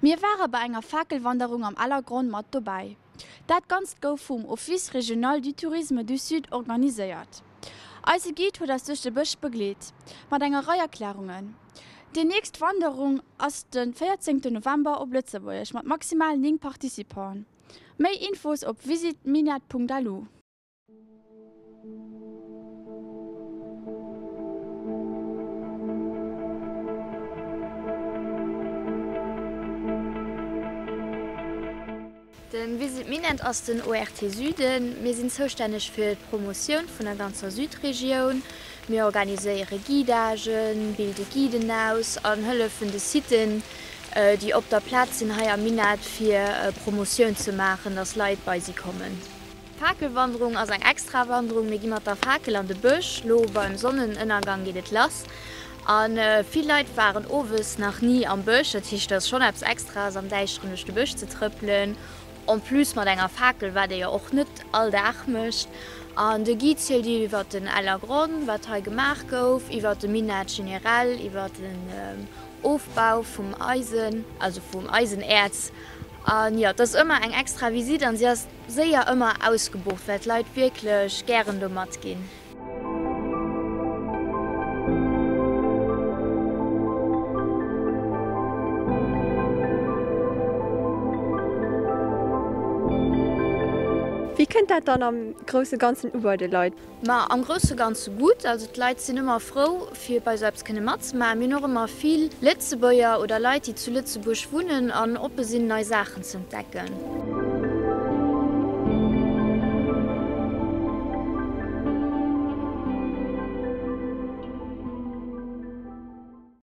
Mir ware bei enger Fakelwanderung am Ellergronn mat dobäi. Dat Ganzt gouf vum Office Régional du Tourisme du Sud organiséiert. Eise Guide huet eis duerch de Bësch begleet, mat enger Rei Erklärungen. Déi nächst Wanderung ass de 14 November op Lëtzebuergesch mat maximal 9 Participanten. Méi Infos op visitminett.lu. De Visit Minett ass den ORT Süden. Mir sinn zoustänneg fir d'Promotioun vun der ganzer Südregioun. Mir organiséiere Guidagen, bilde Guiden aus an hëllefen de Siten, déi op der Plaz sinn hei am Minett, fir Promotioun ze maachen, dass Leit bei si kommen. D'Fakelwanderung ass eng extra Wanderung. Mir gi mat der Fakel an de Bësch. Lo beim Sonnenënnergang geet et lass. A vill Leit waren owes nach ni am Bësch. Dat heescht, et ass schonn eppes Extraes, am Däischteren duerch de Bësch ze trëppelen. En plus mat enger Fakel, wat ee jo och net all Dag mécht. An de Guide zielt iwwer den Ellergronn, wat hei gemaach gouf, iwwer de Minett generell, iwwer den Ofbau vum Eisen, also vum Eisenäerz. An jo, et ass ëmmer eng extra Visitt an si ass séier ëmmer ausgebucht, well d'Leit wierklech gären do matginn. Wéi kënnt dat dann am grousse Ganzen u bei de Leit? Ma am grousse Ganze gutt. Also d'Leit sinn ëmmer frou fir bei esou eppes kënne matzemaachen. Mir hunn och ëmmer vill Lëtzebuerger oder Leit déi zu Lëtzebuerg wunnen an oppe sinn nei Saachen z'entdecken.